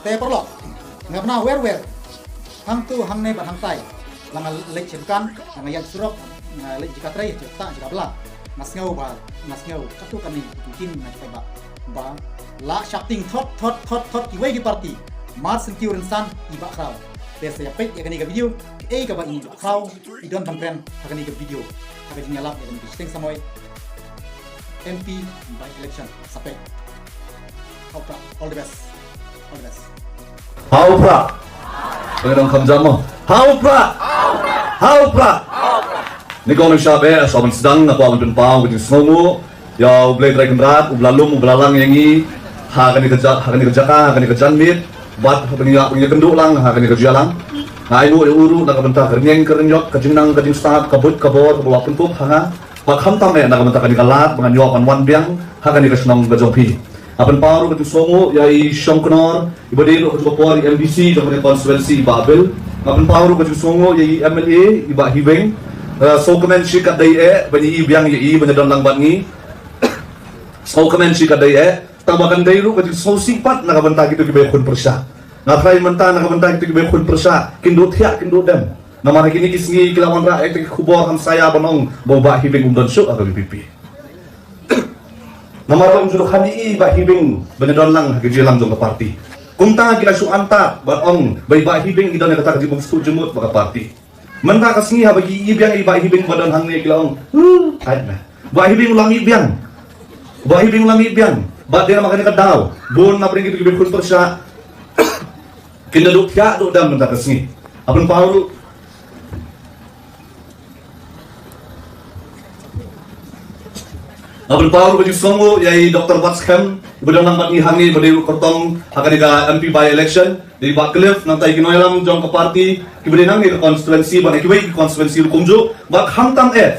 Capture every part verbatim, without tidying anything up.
Te paralok, nga pynah wer wer, hangtu hangne bad hangtai, la nga leit sha dukan, la nga ïaid surok, nga leit jaka trei, jaka ktah, jaka bylla. Nga sngew ba, nga sngew katto katne ki kyntien na ki paidbah ba la shapting thot thot thot thot kiwei ki party. Mar shen ki rynsan i Bah Khraw. Te sa ïa peit ïa kane ka video, kaei kaba i Bah Khraw i don ban kren ha kane ka video. Ha ka jingïalap ïa kane ka shiteng samoi M P by election. Sa peit. Hau Prah, all the best. All the best. Hau Prah. Pyndonkam jam mo. Hau Prah. Hau Prah. Nyngkong nyngshap eh, sa ban sdang, nga kwah ban pynpaw ka jingsngewnguh ïa U Blei Trai Kynrad uba la lum, uba la lang ïa ngi ha kane ka ja-, ha kane ka jaka, ha kane ka janmiet, bad ha kane ka, kane ka kynduh lang, ha kane ka jia lang. Nga ainguh ïa u ruh na ka bynta ka rynïeng ka rynïot, ka jingnang ka jingstad, ka buit ka bor kaba u la pynkup ha nga. Bad khamtam eh na ka bynta kane ka lad ba ngan ïoh ban wan biang ha kane ka shnong ka jong phi. Nga pynpaw ruh ka jingsngewnguh ïa i Shongknor, iba dei ruh ka jong ka por i M D C jong kane ka constituency, i Bah Bill. Nga pynpaw ruh ka jingsngewnguh ïa i M L A, i Bah Hibing. Eh, sngewkmen shi katdei eh ban ïohi biang ïa i, ban ïadon lang bad ngi. Sngewkmen shi katdei eh. Tang ba kan dei ruh ka jingsngewsih pat na ka bynta kito kiba ïakhun pyrshah. Nga tharai mynta na ka bynta kito kiba ïakhun pyrshah kin duh thiah, kin duh dem. Namar ha kine ki sngi ki la wanrah ïa kita ki khubor hamsaïa ban ong ba u Bah Hibing um don shuh ha ka V P P. Namar ba um ju dang kham ïohi i Bah Hibing ban ïadon lang ha ka jingïalang jong ka party. Kumta ki la shu antad ban ong ba i Bah Hibing i don ïa kata ka jingbymsuk jingmut bad ka party. Mynta ka sngi haba ki ïohi biang i Bah Hibing ba don hangne ki la ong, "Huh, hait me. Bah Hibing u la mih biang. Bah Hibing u la mih biang." Bad dei namar kane ka daw, bun na pdeng kito kiba ïakhun pyrshah kin da duh thiah duh dem mynta ka sngi. Nga pynpaw ruh, nga pynpaw ruh ka jingsngewnguh ïa i Doktor Batskhem, iba don lang bad ngi hangne, iba dei ruh kyrtong ha kane ka M P by election, dei i Bah Cliff, nangta ïa ki nongïalam jong ka party kiba dei hangne ka constituency, bad ïa kiwei ki constituency ruh kumjuh. Bad khamtam eh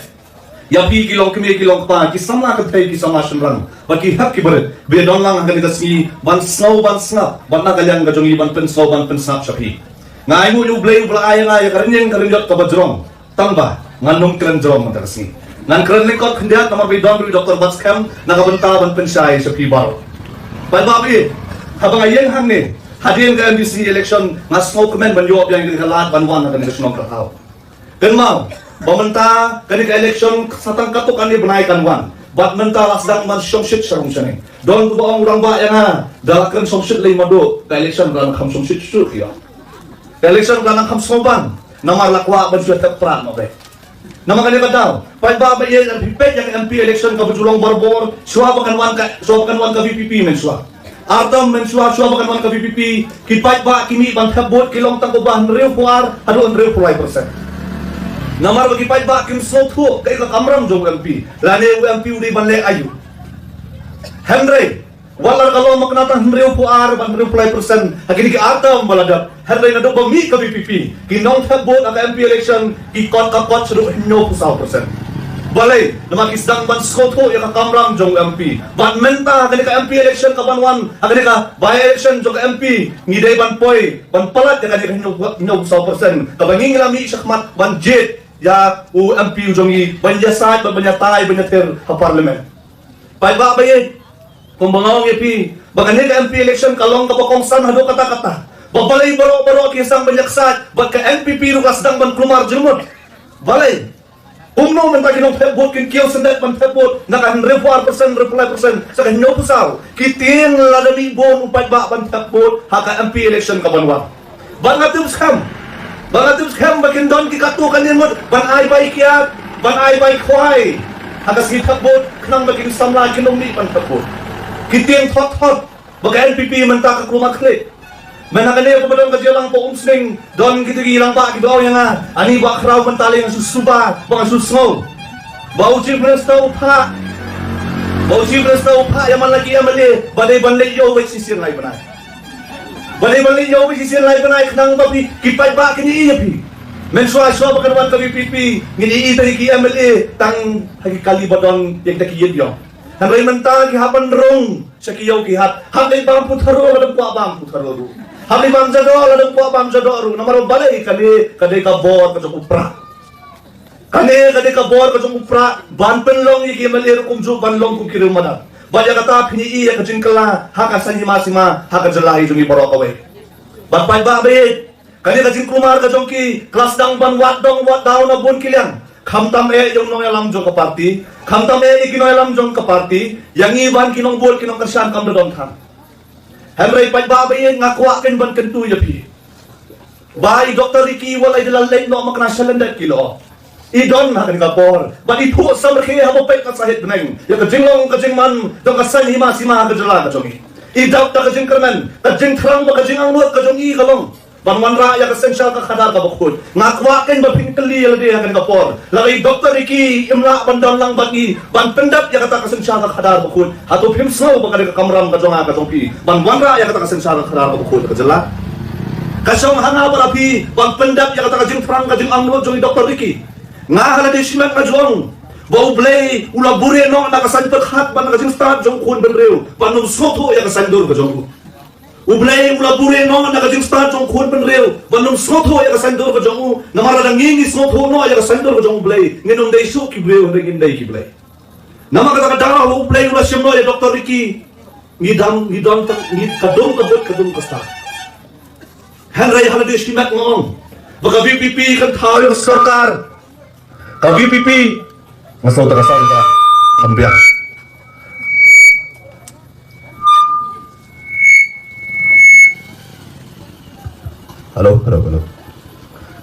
ïa phi ki longkmie ki longkpa, ki samla kynthei ki samla shynrang, bad ki hep ki barit ba ïadon lang ha kane ka sngi ban sngew ban sngap, bad na ka liang ka jong ngi ban pynsngew ban pynsngap sha phi. Nga ainguh ïa U Blei uba la ai ïa nga ïa ka rynïeng ka rynïot kaba jrong. Tang ba ngan ym kren jrong mynta ka sngi. Ngan kren lyngkot khyndiat namar ba i don ruh i Doktor Batskhem na ka bynta ban pynshai sha phi baroh. Paidbah ba ïeit, haba nga ïeng hangne hadien ka M D C election, nga sngewkmen ban ïoh biang ïa ka lad ban wan ha kane ka shnong Kyrhau. Kynmaw ba mynta kane ka election sa tang katto katne bnai kan wan. Bad mynta la sdang ban shongshit sha rung shaneng. Don uba ong u rangbah ïa nga, da la kren shongshit lei madu, ka election ka la nang kham shongshit shuh ïa. Ka election ka la nang kham sngewbang, namar la kwah ban shu thep prah noh beit. Namar kane ka daw, paidbah ba ïeit, phi peit ïa ka M P election kaba ju long barabor, shuwa ba kan wan ka, shuwa ba kan wan ka V P P mynshuwa. Ar term mynshuwa, shuwa ba kan wan ka V P P, ki paidbah ki mih ban thep vote ki long tang kumba hynriewphew ar haduh hynriewphew lai percent. Namar ba ki paidbah kim sngewthuh kaei ka kamram jong u M P, lane u M P u dei ban leh aïu. Hynrei wat la ka long ba kane tang hynriewphew ar bad hynriewphew lai percent ha kine ki ar term ba la dep, hynrei naduh ba mih ka V P P, ki nongthep vote ha ka M P election ki kot ka kot shaduh hynñiewphew saw percent. Balei? Namar ki sdang ban sngewthuh ïa ka kamram jong u M P. Bad mynta ha kane ka M P election ka ban wan, ha kane ka by election jong ka M P, ngi dei ban poi ban palat ïa kane ka hynñiew, hynñiewphew saw percent kaba ngi, ngi la mih shakhmat ban jied ïa u M P u jong ngi ban ïasaid bad ban ïatai ban ïathir ha Parliament. Paidbah ba ïeit, kumba nga ong ïa phi ba kane ka M P election ka long kaba kongsan haduh katta katta. Ba balei baroh baroh ki sdang ban ïaksaid, bad ka N P P ruh ka sdang ban kulmar jingmut. Balei? Kumno mynta ki nongthep vote kin kiew syndet ban thep vote na ka hynriewphew ar percent, hynriewphew lai percent, sa ka hynñiewphew saw? Ki tieng lada mih bun u paidbah ban thep vote ha ka M P election ka ban wan. Ba nga tip skhem, ba nga tip skhem ba kin don ki katto katne ngut ban ai bai kiad, ban ai bai khwai ha ka sngi thep vote, khnang ba ki samla kin ym mih ban thep vote. Ki tieng thot thot ba ka N P P mynta ka kulmar khlieh. Mynta kane ba don ka jingïalang pa Umsning, don kito ki rangbah kiba ong ïa nga, ani Bah Khraw, mynta lei nga shu suba ba nga shu sngew ba u Chief Minister u phah, ba u Chief Minister u phah ïa man la ki M L A ba dei ban leit ïoh wei shisien lai bnai. Ba dei ban leit ïoh wei shisien lai bnai khnang ba phi ki paidbah kin ïohi ïa phi. Mynshuwa shuwa ba kan wan ka V P P ngin ïohi ïa ki M L A tang ha ki kali ba don ïa kita ki ïit ïong. Hynrei mynta ki hap ban rung sha ki ïew ki hat. Hap leit bam putharoh lada kwah bam putharoh ruh. Hap leit bam jadoh lada kwah bam jadoh ruh. Namar balei? Kane ka dei ka bor ka jong u Prah. Kane ka dei ka bor ka jong u Prah ban pynlong ïa ki M L A ruh kumjuh ban long kum ki riew madan. Bad ïa kata phin ïohi ïa ka jingkylla ha ka saiñ hima sima ha ka jylla hi jong ngi baroh kawei. Bad paidbah ba ïeit, kane ka jingkulmar ka jong ki ka la sdang ban wad dong wad daw na bun ki liang. Khamtam eh ïa u nongïalam jong ka party, khamtam eh ïa ki nongïalam jong ka party, ïa ngi ban ki nongbud ki nongkyrshan kam da don than. Hynrei paidbah ba ïeit, nga kwah kein ban kyntu ïa phi ba i Doctor Ricky wat la i da la leit noh makna sha lyndet ki lyoh, i don ha kane ka por bad i phuh samrkhie ha ba peit ka sahit bneng ïa ka jinglong ka jingman jong ka saiñ hima sima ha ka jylla ka jong i. I dap da ka jingkyrmen, ka jingthrang bad ka jingangnud ka jong i ka long ban wanrah ïa ka synshar ka khadar ka bakhuid. Nga kwah kein ba phin kylli ïa lade ha kane ka por, lada i Doctor Ricky im lah ban don lang bad ngi ban pyndep ïa kata ka synshar ka khadar bakhuid, hato phim sngew ba ka dei ka kamram ka jong nga ka jong phi ban wanrah ïa kata ka synshar ka khadar ka bakhuid ka jylla? Ka shong ha nga bad ha phi ban pyndep ïa kata ka jingthrang ka jingangnud jong i Doctor Ricky. Nga ha lade shimet nga ju ong ba U Blei u la buhrieh noh na ka saiñ pyrkhat bad na ka jingstad jong u khun bynriew ban ym sngewthuh ïa ka saiñdur ka jong u. U Blei u la buhrieh noh na ka jingstad jong u khun bynriew ban ym sngewthuh ïa ka saiñdur ka jong u. Namar lada ngi ngi sngewthuh noh ïa ka saiñdur ka jong U Blei, ngin ym dei shuh ki briew, hynrei ngin dei ki blei. Namar kata ka daw U Blei u la shim noh ïa Doctor Ricky. Ngi dang, ngi don tang, ngi ka dum ka buit ka dum ka stad. Hynrei ha lade shimet nga ong ba ka VPP kan thaw ïa ka sorkar. Ka VPP, nga sngew ta ka sound ka kham biang. Hello, hello, hello.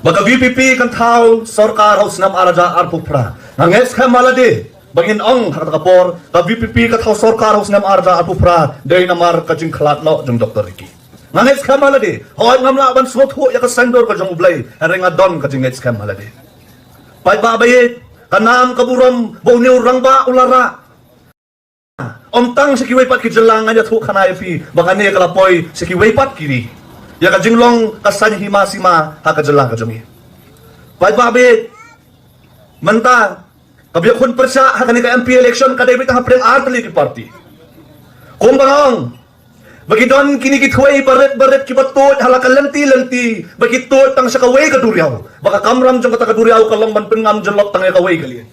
Ba ka VPP kan thaw sorkar ha u snem ar hajar arphew phra. Nga ngeit skhem ha lade ba ngin ong ha kata ka por ka VPP ka thaw sorkar ha u snem ar hajar arphew phra dei namar ka jingkhlad noh jong Doctor Ricky. Nga ngeit skhem ha lade, hooid ngam lah ban sngewthuh ïa ka saiñdur ka jong U Blei, hynrei nga don ka jingngeit skhem ha lade. Paidbah ba ïeit, ka nam ka burom ba une u rangbah u la rah, ym tang sha kiwei pat ki jylla, ngan ïathuh khana ïa phi ba kane ka la poi sha kiwei pat ki ri. Ïa ka jinglong ka saiñ hima sima ha ka jylla ka jong ngi. Paidbah ba ïeit, mynta kaba ïakhun pyrshah ha kane ka MP election ka dei beit tang hapdeng ar tylli ki party. Kumba nga ong ba ki don kine ki thwei barit barit kiba tuid ha la ka lynti lynti, ba ki tuid tang sha kawei ka duriaw, ba ka kamram jong kata ka duriaw ka long ban pynngam jyllop tang ïa kawei ka lieng.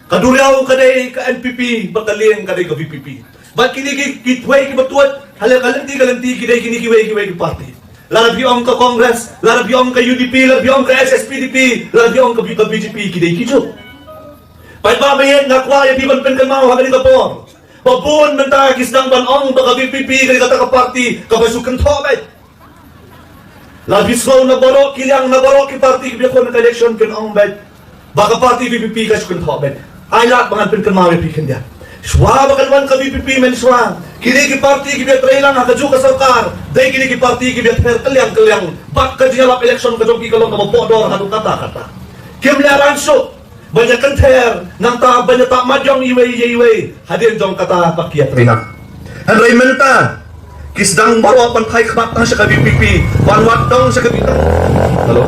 Ka duriaw ka dei ka NPP bad ka lieng ka dei ka VPP. Bad kine ki, ki thwei kiba tuid ha la ka lynti ka lynti ki dei kine kiwei kiwei ki party. Lada phi ong ka Congress, lada phi ong ka UDP, lada phi ong ka HSPDP, lada phi ong ka, ka BJP, ki dei kijuh. Paidbah ba ïeit, nga kwah ïa phi ban pynkynmaw ha kane ka por ba bun mynta ki sdang ban ong ba ka VPP ka dei kata ka party kaba shu kynthoh beit. La phi sngew na baroh ki liang, na baroh ki party kiba ïakhun ha ka election kin ong beit ba ka party VPP ka shu kynthoh beit. Ai lad ba ngan pynkynmaw ïa phi khyndiat. Shuwa ba kan wan ka VPP mynshuwa, kine ki party kiba ïatreilang ha kajuh ka sorkar dei kine ki party kiba ïather kylliang kylliang bad ka jingïalap election ka jong ki ka long kaba pohdor haduh katta katta. Kim lehrain shuh ban ïa kynther, nangta ban ïa tap mat jong iwei ïa iwei hadien jong kata ba ki ïatreilang. Hynrei mynta ki sdang baroh ban phai khmat tang sha ka VPP, ban wad dong sha ka VPP. Hello.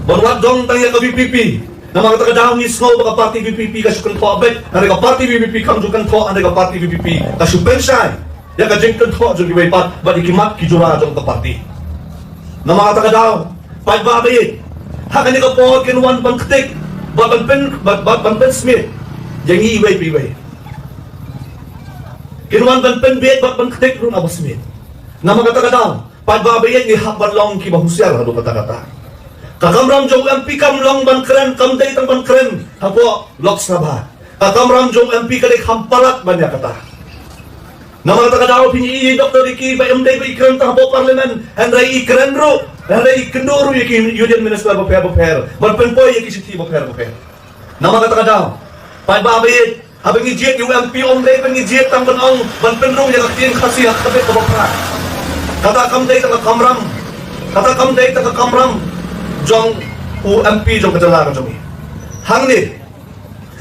Ban wad dong tang ïa ka VPP. Namar kata ka daw ngi sngew ba ka party VPP ka shu kynthoh beit, hynrei ka party VPP kam ju kynthoh, hynrei ka party VPP ka shu pynshai ïa ka jingkynthoh jong kiwei pat bad ïa ki mat ki jura jong ka party. Namar kata ka daw, paidbah ba ïeit, ha kane ka por kin wan ban ktik bad ban pyn, bad, bad ban pynsmit ïa ngi iwei pa iwei. Kin wan ban pynbeit bad ban ktik ruh na ba smit. Namar kata ka daw, paidbah ba ïeit, ngi hap ban long kiba husiar haduh katta katta. Ka kamram jong u MP kam long ban kren, kam dei tang ban kren hapoh Lok Sabha. Ka kamram jong u MP ka dei kham palat ban ïa kata. Namar kata ka daw phin ïohi ïa i Doctor Ricky ba ym dei ba i kren tang hapoh Parliament, hynrei i kren ruh, hynrei i kynduh ruh ïa ki Union Minister bapher bapher ban pynpoi ïa ki shithi bapher bapher. Namar kata ka daw, paidbah ba ïeit, haba ngi jied ïa u MP ym dei ba ngi jied tang ban ong ban pynrung ïa ka ktien Khasi ha ka bit kaba phra. Kata kam dei tang ka kamram, kata kam dei tang ka kamram jong u MP jong ka jylla ka jong ngi. Hangne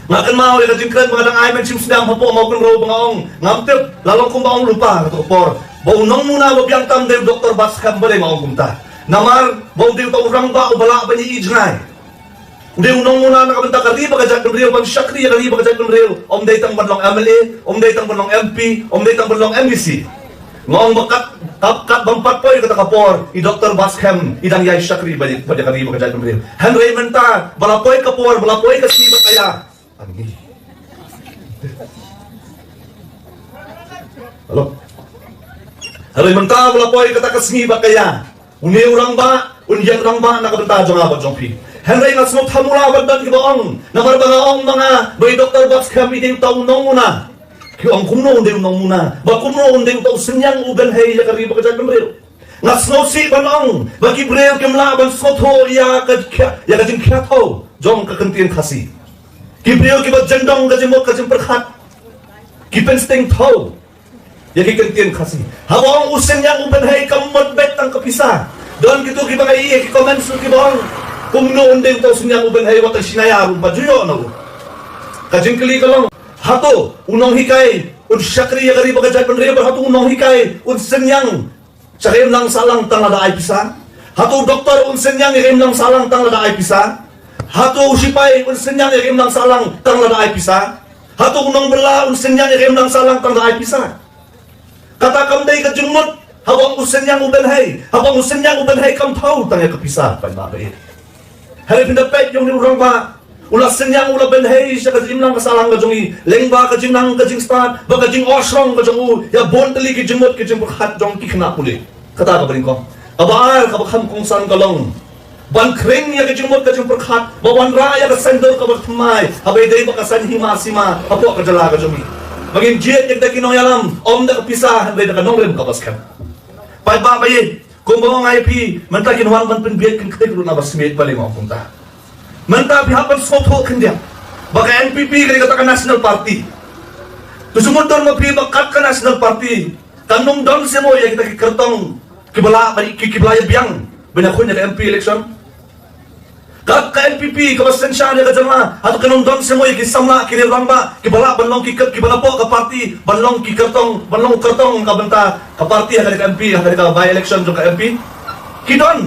nga kynmaw ïa ka jingkren ba nga dang ai mynsiem sdang hapoh Mawkynrew ba nga ong, ngam tip la long kumba ong lypa kato ka por, ba u nongmuna ba biang tam dei u Doctor Batskhem. Balei nga ong kumta? Namar ba u dei uta u rangbah uba lah ban ïohi jngai. U dei u nongmuna na ka bynta ka ri bad ka jaitbynriew, ban shakri ïa ka ri bad ka jaitbynriew. Ym dei tang ban long MLA, ym dei tang ban long MP, ym dei tang ban long MDC. Nga ong ba kat, kat, kat bym pat poi kata ka por i Doctor Batskhem i dang ïai shakri bad, bad ïa ka ri bad ka jaitbynriew. Hynrei mynta ba la poi ka por, ba la poi ka sngi bad ka ïa. Hello. Hynrei mynta ba la poi kata ka sngi bad ka ïa, Une u rangbah un ïeng rangbah na ka bynta jong nga bad jong phi. Hynrei nga sngewthuh mula bad don kiba ong, namar ba nga ong ma nga ba i Doktor Batskhem i dei uta u nongmuna. Ki ong kumno un dei u nongmuna, ba kumno un dei uta u synñiang u bynhei ïa ka ri bad ka jaitbynriew. Nga sngewsih ban ong ba ki briew kim lah ban sngewthuh ïa ka khia-, ïa ka jingkhia thaw jong ka kyntien Khasi. Ki briew kiba jyndong ka jingmut ka jingpyrkhat ki pynsting thaw ïa ki kyntien Khasi. Haba ong u synñiang u bynhei kam mut beit tang ka pisa. Don kito kiba ngai ïa ki comments kiba ong, kumno un dei uta u synñiang u bynhei wat tang shi naya ruh ba ju ïoh na u. Ka jingkylli ka long, hato u nonghikai un shakri ïa ka ri bad ka jaitbynriew, bad hato u nonghikai un synñiang sha ka imlang sahlang tang lada ai pisa? Hato u doktor un synñiang ïa ka imlang sahlang tang lada ai pisa? Hato u shipai un synñiang ïa ka imlang sahlang tang lada ai pisa? Hato u nongbylla un synñiang ïa ka imlang sahlang tang lada ai pisa? Kata kam dei ka jingmut haba ong u synñiang u bynhei, haba ong u synñiang u bynhei kam thaw tang ïa ka pisa, paidbah ba ïeit. Hynrei phin da peit ïa une u rangbah, u la synñiang, u la bynhei sha ka imlang ka sahlang ka jong i, lyngba ka jingnang ka jingstad bad ka jingohshrong ka jong u ïa bun tylli ki jingmut ki jingpyrkhat jong ki khynnah pule. Kata kaba nyngkong. Kaba ar kaba kham kongsan ka long ban khring ïa ka jingmut ka jingpyrkhat, ba wanrah ïa ka saiñdur kaba thymmai haba ïadei bad ka saiñ hima sima hapoh ka jylla ka jong i. Ba ngin jied ïa kita ki nongïalam ym da ka pisa hynrei da ka nongrim kaba skhem. Paidbah ba ïeit, kumba ong nga ïa phi, mynta kin wan ban pynbieit, kin ktik ruh na ba smiej, balei nga ong kumta? Mynta phi hap ban sngewthuh khyndiat ba ka N P P ka dei kata ka National Party. To sngewthuh ma phi ba kat ka National Party kan ym don shuh mo ïa kita ki kyrtong kiba la, ki, kiba la ïa biang ban ïakhun ïa ka M P election. Kat ka N P P kaba synshar ïa ka jylla, hato kan ym don shuh mo ïa ki samla, ki rangbah kiba lah ban long ki kyr-, kiba napoh ka party ban long ki kyrtong, ban long kyrtong ka bynta ka party ha kane ka M P, ha kane ka by election jong ka M P? Ki don.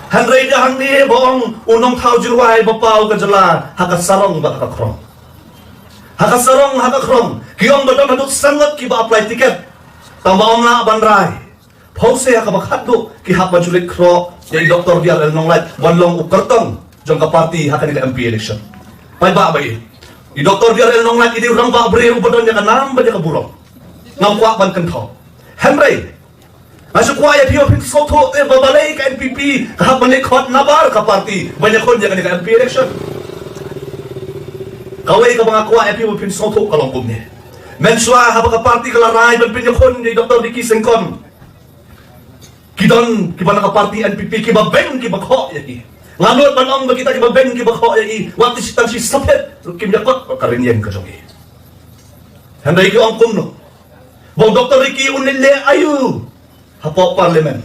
Hynrei da hangne ba ong u nongthaw jingrwai ba paw ka jylla ha ka sarong bad ha ka khrong. Ha ka sarong ha ka khrong ki ong ba don haduh san ngut kiba apply ticket, tangba ym lah ban rai. Phewse ha kaba khatduh ki hap ban shu leit khroh ïa i Doktor B R L Nonglait ban long u kyrtong jong ka party ha kane ka M P election. Paidbah ba ïeit, i Doktor B R L Nonglait i dei u rangbah briew uba don ïa ka nam bad ïa ka burom. Ngam kwah ban kynthoh. Hynrei nga shu kwah ïa phi ba phin sngewthuh te ba balei ka N P P ka hap ban leit khot nabar ka party ban ïakhun ïa kane ka M P election. Kawei kaba nga kwah ïa phi ba phin sngewthuh ka long kumne. Mynshuwa haba ka party ka la rai ban pynïakhun ïa i Doktor Ricky Syngkon, ki don kiba na ka party N P P kiba beiñ kiba khoh ïa ki. Nga nud ban ong ba kita kiba beiñ kiba khoh ïa i, wat tang shi, tang shi saphet ruh kim ïakot bad ka rynïeng ka jong i. Hynrei ki ong kumno? Ba u Doktor Ricky un leit leh aïu hapoh Parliament?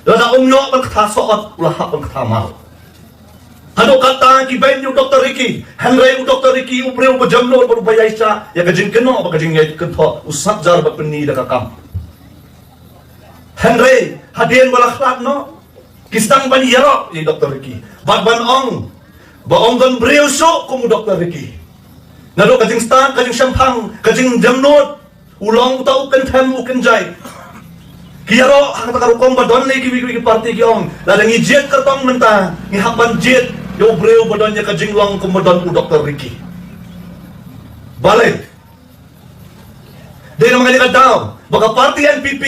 Lada um ïoh ban kata sohot, u la hap ban kata maw. Haduh katta ki beiñ ïa u Doktor Ricky, hynrei u Doktor Ricky u briew uba jemnud bad uba ïaishah ïa ka jingkynnoh bad ka jingïakynthoh, u sngap jar bad pynni da ka kam. Hynrei hadien ba la khlad noh, ki sdang ban ïaroh ïa i Doktor Ricky bad ban ong ba ym don briew shuh kum u Doktor Ricky. Naduh ka jingstad, ka jingshemphang, ka jingjemnud, u long uta u kynthem u kynjai. Ki ïaroh ha kata ka rukom ba don lei kiwei kiwei ki party ki ong, lada ngi jied kyrtong mynta ngi hap ban jied ïa u briew ba don ïa ka jinglong kumba don u Doktor Ricky. Balei? Dei namar kane ka daw ba ka party N P P,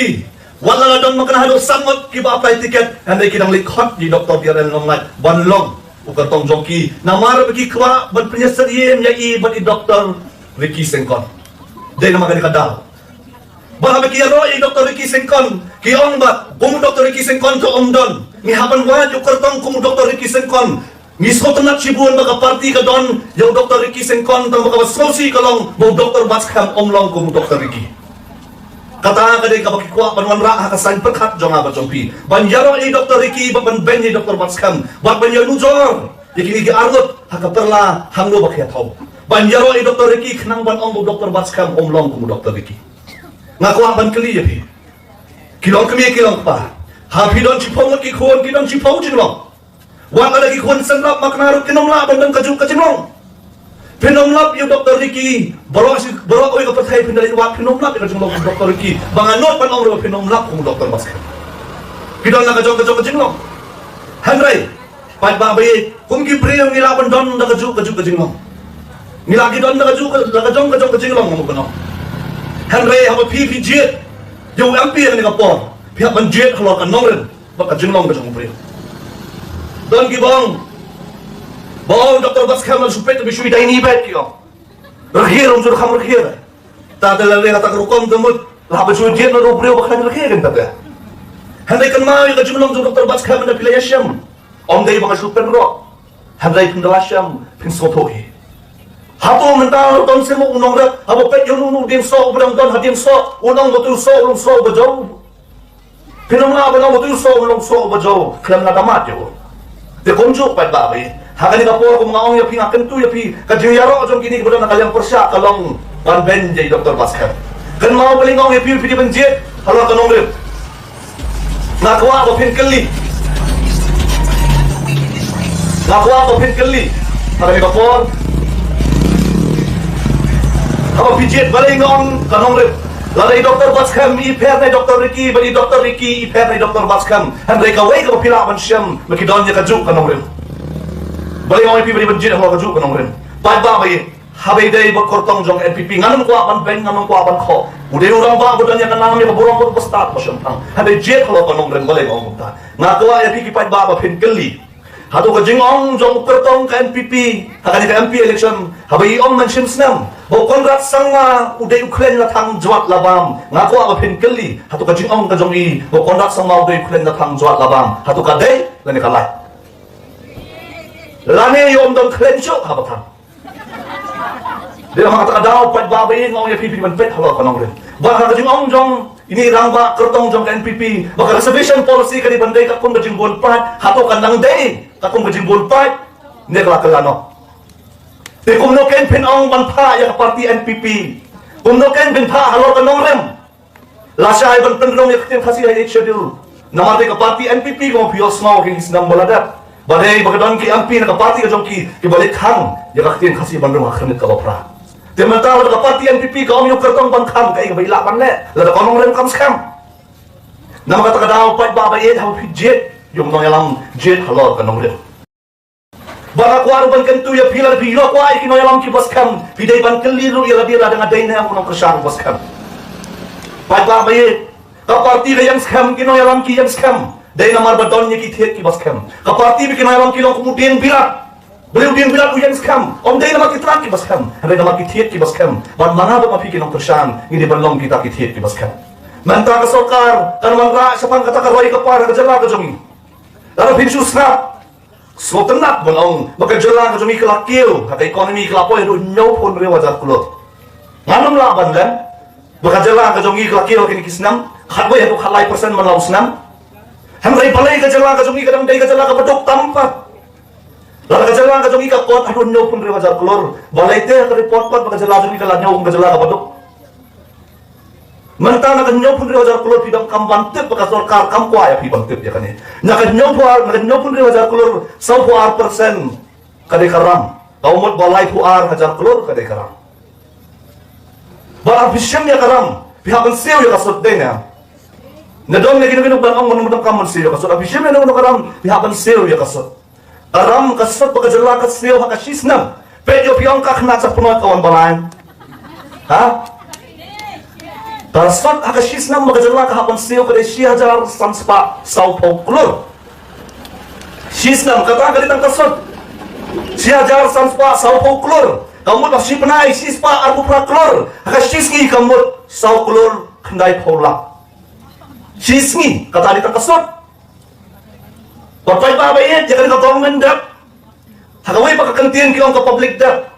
wat la la don ma kane haduh san ngut kiba apply ticket, hynrei ki dang leit khot ïa i Doktor B R L Nonglait ban long u kyrtong jong ki, namar ba ki kwah ban pynïasyriem ïa i bad i Doktor Ricky Syngkon. Dei namar kane ka daw. Bad haba ki ïaroh ïa i Doktor Ricky Syngkon, ki ong ba kum u Doktor Ricky Syngkon to ym don, ngi hap ban wad ïa u kyrtong kum u Doktor Ricky Syngkon. Ngi sngewtynnat shibun ba ka party ka don ïa u Doktor Ricky Syngkon, tangba kaba sngewsih ka long ba u Doktor Batskhem um long kum u Doktor Ricky. Kata ka dei kaba ki kwah ban wanrah ha ka saiñ pyrkhat jong nga bad jong phi, ban ïaroh ïa i Doktor Ricky bad ban beiñ ïa i Doktor Batskhem bad ban ïanujor ïa kine ki arngut ha ka pyrla hangno ba ki ïathaw, ban ïaroh ïa i Doktor Ricky khnang ban ong ba u Doktor Batskhem um long kum u Doktor Ricky. Nga kwah ban kylli ïa phi, ki long kmie ki long kpa, ha phi don shiphew ngut ki khun, ki don shiphew jinglong. Wat lada ki khun synrap makna ruh kin ym lah ban don kajuh ka jinglong. Phin ym lap ïa u Doktor Ricky, baroh shi, baroh kawei ka pyrthei phin da leit wad, phin ym lap ïa ka jinglong u Doktor Ricky. Ba nga nud ban ong ruh phin ym lap kum u Doktor Batskhem. Ki don la ka jong ka jong ka jinglong. Hynrei paidbah ba ïeit, kum ki briew ngi lah ban don la kajuh kajuh ka jinglong. Ngi lah ki don la kajuh ka, la ka jong ka jong ka jinglong, nga mut ban ong. Hynrei haba phi phi jied ïa u M P ha kane ka por, phi hap ban jied halor ka nongrim. Ba ka jinglong ka jong u briew. Don ki ba ong, ba ong Doctor Batskhem la shu peit, ba shu ïadei ni bad ki ong. Rkhiar, um ju kham rkhiar. Ta te la leh ta ka rukom te mut, la ba shu jied na u briew ba khlaiñ rkhiar kan ta te. Hynrei kynmaw ïa ka jinglong jong Doctor Batskhem, hynrei phi la ïa shem. Ym dei ba nga shu pynrok. Hynrei phin da la shem, phin sngewthuh hi. Hato mynta don shem u nongrep, haba peit ïa uno uno u dieng soh uba dang don ha dieng soh, u nong ba tu soh, u long soh uba jaw. Phin ong la ba nong ba tu soh, u long soh uba jaw, khlem la da mad ïa u. Te kumjuh pat ba ba ïeit. Ha kane ka por kum nga ong ïa phi, nga kyntu ïa phi, ka jingïaroh jong kine kiba don ha ka liang pyrshah ka long ban beiñ ïa i Doctor Batskhem. Kynmaw balei nga ong ïa phi, phi dei ban jied halor ka nongrim. Nga kwah ba phin kylli. Nga kwah ba phin kylli. Ha kane ka por, haba phi jied, balei nga ong ka nongrim? Lada i Doctor Batskhem i pher na i Doctor Ricky, bad i Doctor Ricky i pher na i Doctor Batskhem, hynrei kawei kaba phi lah ban shem, ma ki don ïa kajuh ka nongrim. Balei nga ong ïa phi ba phin jied halor kajuh ka nongrim? Paidbah ba ïeit. Haba ïadei bad kyrtong jong N P P, ngan ym kwah ban beiñ, ngan ym kwah ban khoh. U dei u rangbah ba don ïa ka nam, ïa ka burom, bad u ba stad ba shemphang. Hynrei jied halor ka nongrim, balei nga ong kumta? Nga kwah ïa phi ki paidbah ba phin kylli. Hato ka jingong jong u kyrtong ka N P P ha kane ka M P election, haba i ong mynshem snem ba u Conrad Sangma u dei u khleiñ la thang jwat la bam, nga kwah ba phin kylli, hato ka jingong ka jong i ba u Conrad Sangma u dei u khleiñ la thang jwat la bam, hato ka dei lane ka lait? Lane ïoh ym don khleiñ shuh haba thang. Dei namar kata ka daw, paidbah ba ïeit, nga ong ïa phi, phi ban peit halor ka nongrim. Bad ha ka jingong jong ine i rangbah kyrtong jong ka N P P ba ka reservation policy ka dei ban dei katkum ka jingbun paid, hato kan nang dei katkum ka jingbun paid ne ka la kylla noh? Te kumno kein phin ong ban phah ïa ka party N P P? Kumno kein phin phah halor ka nongrim? Lashai ban pynrung ïa ka ktien Khasi ha Eighth Schedule. Namar dei ka party N P P, kumba phi ïohsngew ha kine ki snem ba la dep, ba dei ba ka don ki M P na ka party ka jong ki kiba leit khang ïa ka ktien Khasi ban rung ha ka khyrnit kaba phra. Te mynta lada ka party N P P ka ong ïa u kyrtong ban khang, kaei kaba i lah ban leh lada ka nongrim kam skhem? Namar kata ka daw, paidbah ba ïeit, haba phi jied ïa u nongïalam, jied halor ka nongrim. Ba nga kwah ruh ban kyntu ïa phi, lada phi ïoh kwah ïa ki nongïalam kiba skhem, phi dei ban kylli ruh ïa lade lada nga dei ne em u nongkyrshan uba skhem. Paidbah ba ïeit, ka party ka ïeng skhem, ki nongïalam ki ïeng skhem. Dei namar ba don ïa ki thied kiba skhem. Ka party bad ki nongïalam ki long kum u dieng bilat. Balei u dieng bilat u ïeng skhem? Ym dei namar ki tnat kiba skhem, hynrei namar ki thied kiba skhem. Bad ma nga bad ma phi ki nongkyrshan ngi dei ban long kita ki thied kiba skhem. Mynta ka sorkar kan wanrah shaphang kata ka roi ka par ha ka jylla ka jong ngi. Lada phin shu sngap, sngewtynnat ban ong ba ka jylla ka jong ngi ka la kiew, ha ka economy ka la poi haduh hynñiewphew hynriew hajar klur. Ngan ym lah ban lem ba ka jylla ka jong ngi ka la kiew ha kine ki snem, khatwei haduh khatlai percent man la u snem. Hynrei balei ka jylla ka jong ngi ka dang dei ka jylla kaba duk tam pat? Lada ka jylla ka jong ngi ka kot haduh hynñiewphew hynriew hajar klur, balei te ha ka report pat ba ka jylla jong ngi ka la ñiew kum ka jylla kaba duk? Mynta na ka hynñiewphew hynriew hajar klur phi donkam ban tip ba ka sorkar kam kwah ïa phi ban tip ïa kane. Na ka hynñiewphew ar, na ka hynñiewphew hynriew hajar klur, sawphew ar percent ka dei ka ram. Ka mut ba laiphew ar hajar klur ka dei ka ram. Ba lada phi shim ïa ka ram, phi hap ban siew ïa ka sut, dei ne? Nga don ne kino kino ban ong, ngan ym donkam ban siew ïa ka sut. Lada phi shim ïa kano kano ka ram, phi hap ban siew ïa ka sut. Ka ram, ka sut ba ka jylla ka siew ha ka shi snem, peit ïoh phi ong ka khynnah sha pynnoh ka wan ba lai? Ha? Ka sut ha ka shi snem ba ka jylla ka hap ban siew ka dei shi hajar san spah sawphew klur. Shi snem, kata ka dei tang ka sut. Shi hajar san spah sawphew klur. Ka mut ba shi bnai shi spah arphew phra klur. Ha ka shi sngi ka mut saw klur khyndaiphew lak. Shi sngi, kata dei tang ka sut. Ba paidbah ba ïeit, ïa kane ka government debt, ha kawei pat ka kyntien ki ong ka public debt.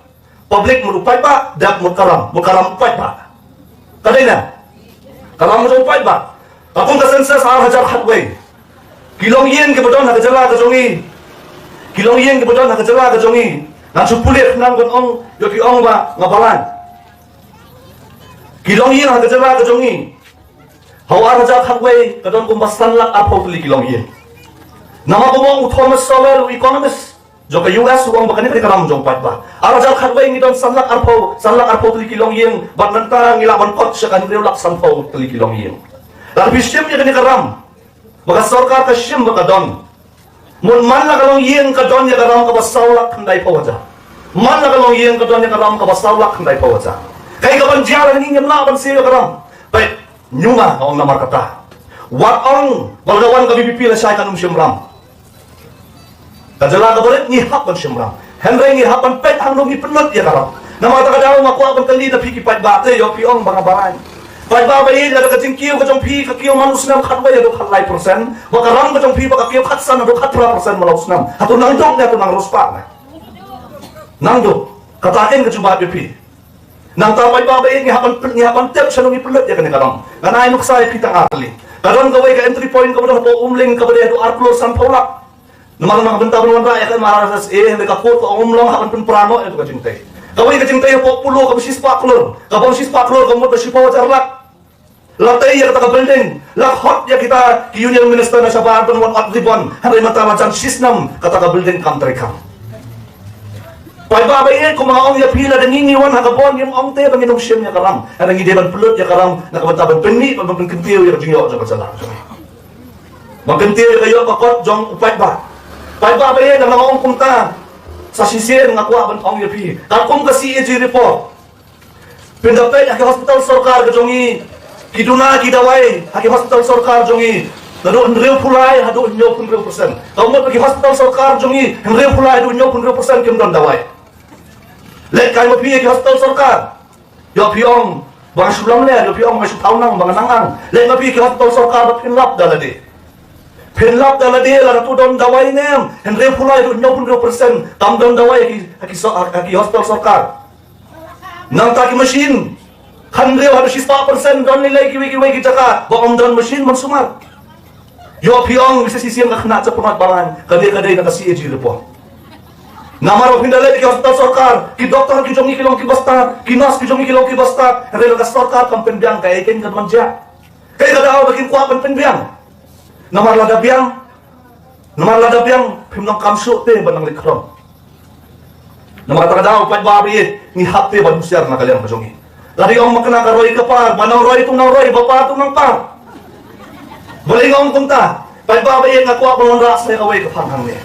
Public mut u paidbah, debt mut ka ram, mut ka ram u paidbah. Ka dei ne? Ka ram mut u paidbah. Katkum ka census ar hajar khatwei, ki longïing kiba don ha ka jylla ka jong ngi, ki longïing kiba don ha ka jylla ka jong ngi, ngan shu pule khnang ban ong, ïoh phi ong ba nga balang. Ki longïing ha ka jylla ka jong ngi ha u ar hajar khatwei ka don kumba san lak arphew tylli ki longïing. Namar kumba ong u Thomas Sowell, u economist jong ka U S, u ong ba kane ka dei ka ram jong paidbah. Ar hajar khatwei ngi don san lak arphew, san lak arphew tylli ki longïing, bad mynta ngi lah ban kot sha ka hynriew lak sanphew tylli ki longïing. Lada phi shim ïa kane ka ram ba ka sorkar ka shim ba ka don, mut man la ka longïing ka don ïa ka ram kaba saw lak khyndaiphew hajar. Man la ka longïing ka don ïa ka ram kaba saw lak khyndaiphew hajar. Kaei kaban jia lada ngi ngim lah ban siew ïa ka ram? Peit, ñiuma nga ong namar kata. Wat ong ba la wan ka VPP la shai kan ym shim ram. Ka jylla kaba rit ngi hap ban shim ram. Hynrei ngi hap ban peit hangno ngi pynlut ïa ka ram. Namar kata ka daw nga kwah ban kylli na phi ki paidbah te, ïoh phi ong ba nga barai. Paidbah ba ïeit, lada ka jingkiew ka jong phi ka kiew man u snem khatwei haduh khatlai persen, ba ka ram ka jong phi ba ka kiew khatsan haduh khatphra persen man la u snem, hato nang duk ne hato nang riewspah ne? Nang duk. Kata kein ka jubab ïa phi. Nangta paidbah ba ïeit, ngi hap ban pyn-, ngi hap ban tip shano ngi pynlut ïa kane ka ram. Ngan ai nuksa ïa phi tang ar tylli. Ka don kawei ka entry point kaba don hapoh Umling kaba dei haduh ar klur sanphew lak. Namar na ka bynta ban wanrah ïa ka MRSSA, hynrei ka court ka ong ym long, hap ban pynpra noh ïa ka jingtei. Kawei ka jingtei hapoh Polo kaba shispah klur, kaba shispah klur ka mut ba shiphew hajar lak. La tei ïa kata ka building, la khot ïa kita ki union minister na shabar ban wan ot ribbon, hynrei mynta la jan shisnem kata ka building kam treikam. Paidbah ba ïeit, kumba nga ong ïa phi, lada ngi ngi wan ha ka bor, ngim ong te ba ngin ym shim ïa ka ram. Hynrei ngi dei ban pynlut ïa ka ram na ka bynta ban pynmih, ban pynkyntiew ïa ka jingïoh jong ka jylla. Ban kyntiew ïa ka ïoh ka kot jong u paidbah. Paidbah ba ïeit, lada nga ong kumta, sa shisien nga kwah ban ong ïa phi, katkum ka CAG report, phin da peit ha ki hospital sorkar ka jong ngi, ki duna ki dawai ha ki hospital sorkar jong ngi, naduh hynriewphew lai haduh hynñiewphew hynriew persen. Ka mut ba ki hospital sorkar jong ngi, hynriewphew lai haduh hynñiewphew hynriew persen kim don dawai. Leit kai ma phi ïa ki hospital sorkar. Ïoh phi ong ba nga shu lamler, ïoh phi ong ba nga shu thaw nang, ba nga nang ang. Leit ma phi ïa ki hospital sorkar ba phin lap da lade. Phin lap da lade, lada tu don dawai ne em, hynriewphew lai haduh hynñiewphew hynriew persen kam don dawai ha ki, ha ki so-, ha ki hospital sorkar. Nangta ki machine, hynriew haduh shispah persen don lei lei kiwei kiwei ki jaka ba ym don machine ban sumar. Ïoh phi ong, sa shisien ka khynnah ka pynwad balang, ka dei, ka dei na ka CAG report. Namar ba phin da leit ki hospital sorkar, ki doktor ki jong ngi ki long kiba stad, ki nurse ki jong ngi ki long kiba stad, hynrei ka sorkar kam pynbiang, kaei kein ka don jia. Kaei ka daw ba kim kwah ban pynbiang? Namar lada biang, namar lada biang, phim donkam shuh te ban nang leit khrong. Namar kata ka daw paidbah ba ïeit, ngi hap te ban husiar na ka liang ka jong ngi. Lada ong ma kane ka roi ka par, ba nang roi tu nang roi, ba par tu nang par. Balei nga ong kumta? Paidbah ba ïeit, nga kwah ban wanrah sa kawei ka phang hangne.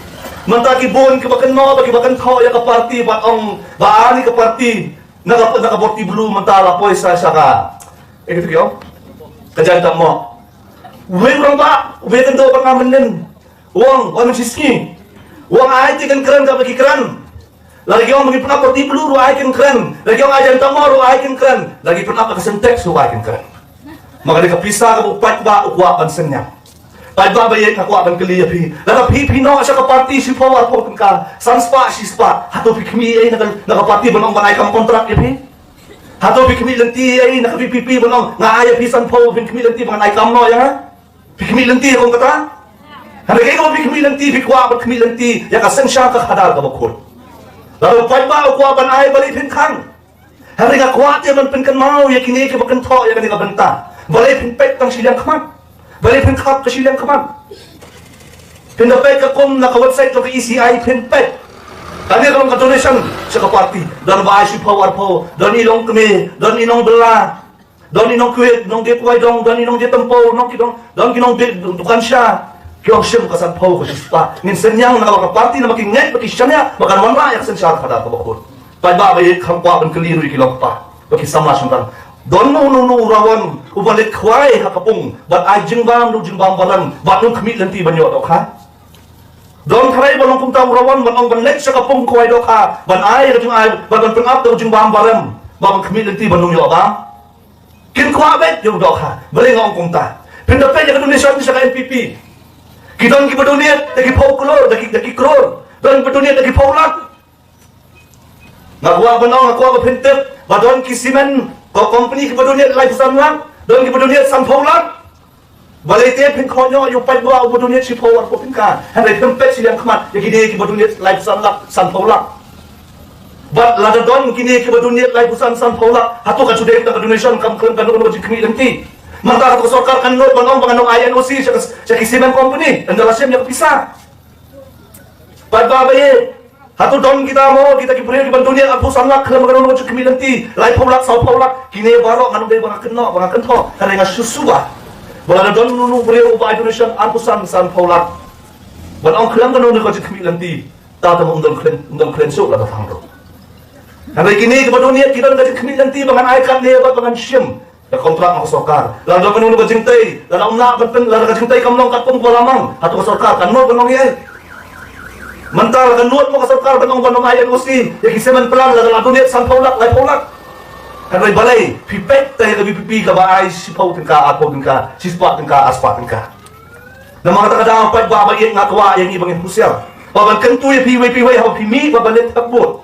Mynta ki bun kiba kynnoh, ba kiba kynthoh ïa ka party, ba ong ba ani ka party na ka, na ka boti blue, mynta la poi sa sha ka, eh, kito ki ong, ka Jaiñtia Mawh. Uwei u rangbah, uwei u kyndoh ba nga mynnin, u ong, u ong mynshisngi, u ong ai te kan kren kaba ki kren. Lada ki ong ba ki pynap party blue ruh ai kan kren. Lada ki ong ai Jaiñtia Mawh ruh ai kan kren. Lada ki pynap ka Sintex ruh ai kan kren. Ma kane ka pisa kaba u paidbah u kwah ban synñiang. Paidbah ba ïeit, nga kwah ban kylli ïa phi. Lada phi phi noh sha ka party shiphew arphew tyngka, san spah shispah, hato phi khmih ei na ka, na ka party ban ong ban ai kam kontrak ïa phi? Hato phi khmih lynti ei na ka VPP ban ong nga ai ïa phi sanphew, phin khmih lynti ban ai kam noh ïa nga? Phi khmih lynti kum kata? Hynrei kaei kaba phi khmih lynti, phi kwah ban khmih lynti ïa ka synshar ka khadar kaba khuid. Lada u paidbah u kwah ban ai, balei phin khang? Hynrei nga kwah te ban pynkynmaw ïa kine kiba kynthoh ïa kane ka bynta. Balei phin peit tang shiliang khmat? Balei phin khap ka shiliang khmat? Phin da peit ka kum na ka website jong ka ECI, phin peit. Kane ka long ka donation sha ka party. Don ba ai shiphew arphew, don i longkmie, don i nongbylla, don i nongkhuid, nongdie kwai dong, don i nongdie tympew, nong ki dong, don ki nongdie dukan sha. Ki ong shim ka sanphew, ka shispah. Ngin synñiang na ka party namar ki ngeit ba ki shaniah ba kan wanrah ïa ka synshar khadar kaba khuid. Paidbah ba ïeit, kham kwah ban kylli ruh ïa ki longkpa bad ki samla shynrang. Don uno uno u rawon uba leit khwai ha ka pung ban ai jingbam, u jingbam barem, ban ym khmih lynti ban ïoh dohkha? Don tharai ba long kumta u rawon ban ong ban leit sha ka pung khwai dohkha, ban ai ka jingai, ban, ban pynap da u jingbam barem, ban khmih lynti ban ym ïoh bam? Kin kwah beit ïa u dohkha. Balei nga ong kumta? Phin da peit ïa ka donation sha ka NPP. Ki don kiba donate da ki phew klur, da ki, da ki klur. Don kiba donate da ki phew lak. Nga kwah ban ong, nga kwah ba phin tip ba don ki cement ko-, company kiba donate laiphew san lak, don kiba donate sanphew lak. Balei te phin khot noh ïa u paidbah uba donate shiphew arphew tyngka, hynrei phim peit shiliang khmat ïa kine kiba donate laiphew san lak, sanphew lak? Bad lada don kine kiba donate laiphew san, sanphew lak, hato ka ju dei ka donation, kam khlem kano kano ka jingkhmih lynti? Mynta hato ka sorkar kan nud ban ong ba ngan ong ai NOC sha ka, sha ki cement company, ynda la shim ïa ka pisa. Paidbah ba ïeit, hato don kita mo, kita ki briew kiban donate arphew san lak, khlem kano kano ka jingkhmih lynti, laiphew lak, sawphew lak? Kine baroh ngan ong dei ba nga kynnoh, ba nga kynthoh, hynrei nga shu suba ba lada don uno uno u briew uba ai donation arphew san, sanphew lak, ban ong khlem kano kano ka jingkhmih lynti, ta te mo ym don khlem, ym don khlem shuh la ka thang ruh. Hynrei kine kiba donate ki don ka jingkhmih lynti ba ngan ai katne bad ba ngan shim. Ka kontrak ka sorkar. Lada ka nud ka jingtei, lada ym lah ban pyn, lada ka jingtei kam long katkum ka la mang, hato ka sorkar kan nud ban ong ïa. Mynta la ka nud ka sorkar ban ong ban ong ai N O C ïa ki cement plant, lada la donate sanphew lak, laiphew lak. Hynrei balei phi peit te ïa ka V P P kaba ai shiphew tyngka, arphew tyngka, shispah tyngka, arspah tyngka. Namar kata ka daw paidbah ba ïeit, nga kwah ïa ngi ba ngin husiar, ba ban kyntu ïa phi iwei pa iwei haba phi mih ba ban leit thep vote.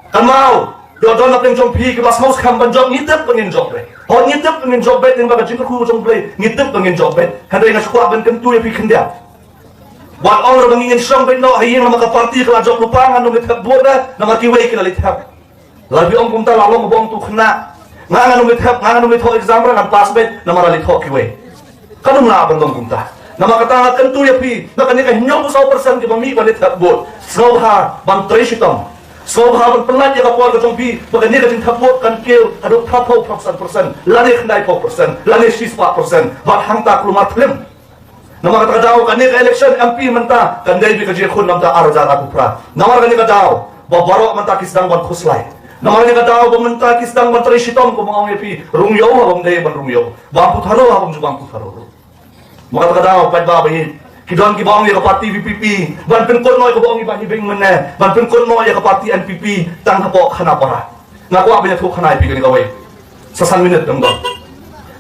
Kan mau, ïoh don na pdeng jong phi kiba sngew skhem ban jop, ngi tip ba ngin jop beit. Hooid, ngi tip ba ngin jop beit, namar ka jingkyrkhu jong U Blei, ngi tip ba ngin jop beit. Hynrei nga shu kwah ban kyntu ïa phi khyndiat. Wat ong ruh ba ngin shong beit noh ha ïing namar ka party ka la jop lypa, ngan ym leit thep vote, namar kiwei ki la leit thep. Lada phi ong kumta la long ba ong tu khynnah, nga ngan ym leit thep, nga ngan ym leit thoh exam ruh ngan pass beit namar la leit thoh kiwei. Kan ym lah ban long kumta. Namar kata nga kyntu ïa phi, na kane ka hynñiewphew saw percent kiba mih ban leit thep vote, sngewbha ban trei shitom. Sngewbha ban pynlait ïa ka por ka jong phi ba kane ka jingthep vote kan kiew haduh phraphew, phraphew san percent lane khyndaiphew percent lane shispah percent, bad hangta kulmar phlim. Namar kata ka daw kane ka election M P mynta kan dei beit ka jingïakhun na bynta ar hajar arphew phra. Namar kane ka daw ba baroh mynta ki sdang ban khuslai. Namar kane ka daw ba mynta ki sdang ban trei shitom, kumba nga ong ïa phi, rung ïew haba ym dei ban rung ïew, bam putharo haba ym ju bam putharo. Namar kata ka daw paidbah ba ïeit, ki don kiba ong ïa ka party V P P, ban pynkut noh ïa kaba ong i Bah Hibing mynne, ban pynkut noh ïa ka party N P P tang hapoh Khanapara. Nga kwah ban ïathuh khana ïa phi kane kawei. Sa san minit dang don.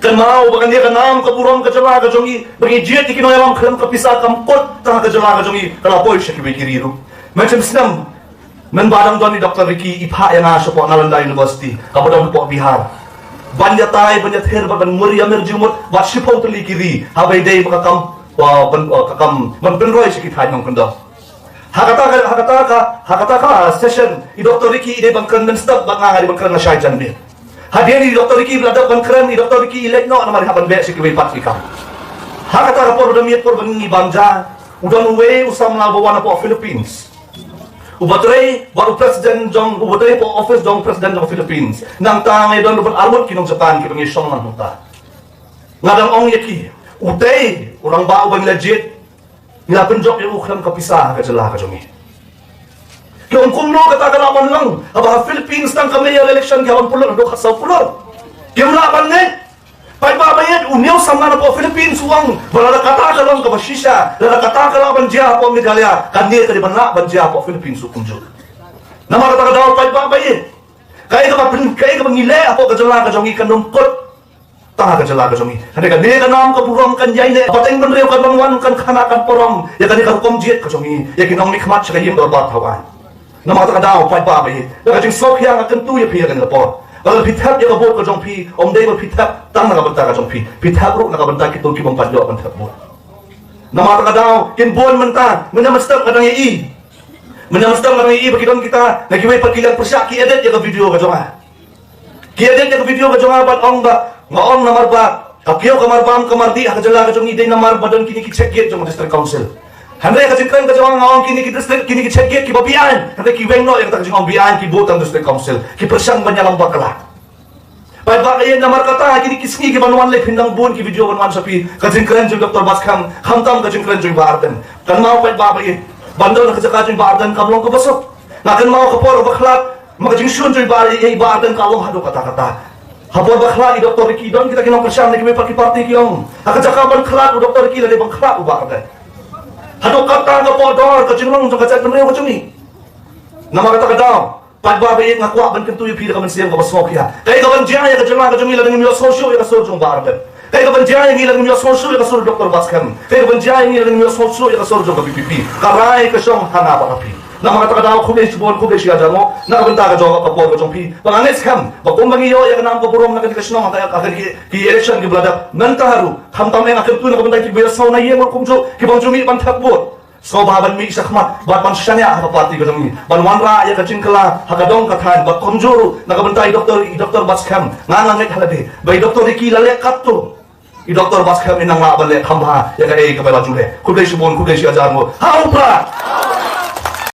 Kynmaw ba kane ka nam ka burom ka jylla ka jong ngi, ba ngi jied ïa ki nongïalam khlem ka pisa, kam kut tang ha ka jylla ka jong ngi, ka la poi sha kiwei ki ri ruh. Mynshem snem, mynba dang don i Doctor Ricky i phah ïa nga shapoh Nalanda University kaba don hapoh Bihar, ban ïatai, ban ïathir, ban, ban mur ïamir jingmut bad shiphew tylli ki ri, haba ïadei bad ka kam, uh, ban, uh, ka kam ban pynroi sha ki thaiñ nongkyndong. Ha kata ka, ha kata ka, ha kata ka session, i Doctor Ricky i dei ban kren mynstep bad nga, nga dei ban kren lashai janmiet. Hadien i Doctor Ricky ba la dep ban kren, i Doctor Ricky i leit noh namar i hap ban beh sha kiwei pat ki kam. Ha kata ka por ba dang miet por ba ngi bam ja, u don uwei u samla uba wan napoh Philippines, uba trei bad u president jong, uba trei hapoh office jong president jong Philippines. Nangta ngi don ruh bad arngut ki nong Japan kiba ngi shong lang hangta. Nga dang ong ïa ki, utei u rangbah uba ngi la jied, ngi la pynjop ïa u khlem ka pisa ha ka jylla ka jong ngi. Ki ong kumno kata ka lah ban long, haba ha Philippines tang ka mayor election ki hap ban pynlut haduh khatsaw klur. Kim lah ban ngeit. Paidbah ba ïeit, une u samla napoh Philippines u ong ba lada kata ka long kaba shisha, lada kata ka lah ban jia hapoh Meghalaya, kane ka dei ban lah ban jia hapoh Philippines ruh kumjuh. Namar kata ka daw paidbah ba ïeit, kaei kaba pyn, kaei kaba ngi leh hapoh ka jylla ka jong ngi kan ym kut tang ha ka jylla ka jong ngi. Hynrei kane ka nam ka burom kan ïaineh, pateng bynriew kan ban wan, kan khanah kan parom ïa kane ka rukom jied ka jong ngi, ïa ki nongmihkhmat sha ka ïing dorbar thaw aiñ. Namar kata ka daw paidbah ba ïeit, da ka jingsngewkhia nga kyntu ïa phi ha kane ka por, ba lada phi thep ïa ka vote ka jong phi, ym dei ba phi thep tang na ka bynta ka jong phi, phi thep ruh na ka bynta kito ki bym pat ïoh ban thep vote. Namar kata ka daw kin bun mynta, mynta mynstep nga dang ïohi, mynta mynstep nga dang ïohi ba ki don kita na kiwei pat ki liang pyrshah ki edit ïa ka video ka jong nga. Ki edit ïa ka video ka jong nga bad ong ba nga ong namar ba ka kiew ka marbam ka mardih ha ka jylla ka jong ngi dei namar ba don kine ki check gate jong ka district council. Hynrei ka jingkren ka jong nga, nga ong kine ki district, kine ki check gate kiba beaiñ, hynrei ki weng noh ïa kata ka jingong beaiñ, ki bud tang district council, ki pyrshang ban ïalam bakla. Paidbah ba ïeit, namar kata kine ki sngi kiban wan lei phin dang bun ki video ban wan sha phi, ka jingkren jong Doctor Batskhem, khamtam ka jingkren jong Bah Ardent. Kynmaw paidbah ba ïeit, ban don ha ka jaka jong Bah Ardent kam long kaba suk. Nga kynmaw ka por ba khlad, ma ka jingshun jong i Bah, i Bah Ardent ka long haduh katta katta. Ha por ba khlad i Doctor Ricky, don kita ki nongkyrshan na kiwei pat ki party ki ong, ha ka jaka ban khlad u Doctor Ricky, lada ban khlad u Bah Ardent. Haduh katta ka por dor ka jinglong jong ka jaitbynriew ka jong ngi. Namar kata ka daw, paidbah ba ïeit, nga kwah ban kyntu ïa phi da ka mynsiem kaba sngewkhia. Kaei kaban jia ïa ka jylla ka jong ngi lada ngim ïohsngew shuh ïa ka sur jong Bah Ardent? Kaei kaban jia ïa ngi lada ngim ïohsngew shuh ïa ka sur Doctor Batskhem? Kaei kaban jia ïa ngi lada ngim ïohsngew shuh ïa ka sur jong ka V P P? Ka rai ka shong ha nga bad ha phi. Namar kata ka daw, khublei shibun, khublei shi hajar nguh na ka bynta ka jong ka por ka jong phi. Ba nga ngeit skhem ba kumba ngi ïoh ïa ka nam ka burom na kane ka shnong ha ka, ha ki, ki election kiba la dep, mynta haduh, khamtam eh nga kyntu na ka bynta kiba ïohsngew na ïing ruh kumjuh, ki bym ju mih ban thep vote. Sngewbha ban mih shakhmat bad ban shaniah ha ka party ka jong ngi, ban wanrah ïa ka jingkylla ha ka dong ka thaiñ, bad kumjuh ruh na ka bynta i Doctor, i Doctor Batskhem. Nga, nga ngeit ha lade ba i Doctor Ricky la leh katto, i Doctor Batskhem in nang lah ban leh kham bha ïa kaei kaba la ju leh. Khublei shibun, khublei shi hajar nguh. Ha u Prah!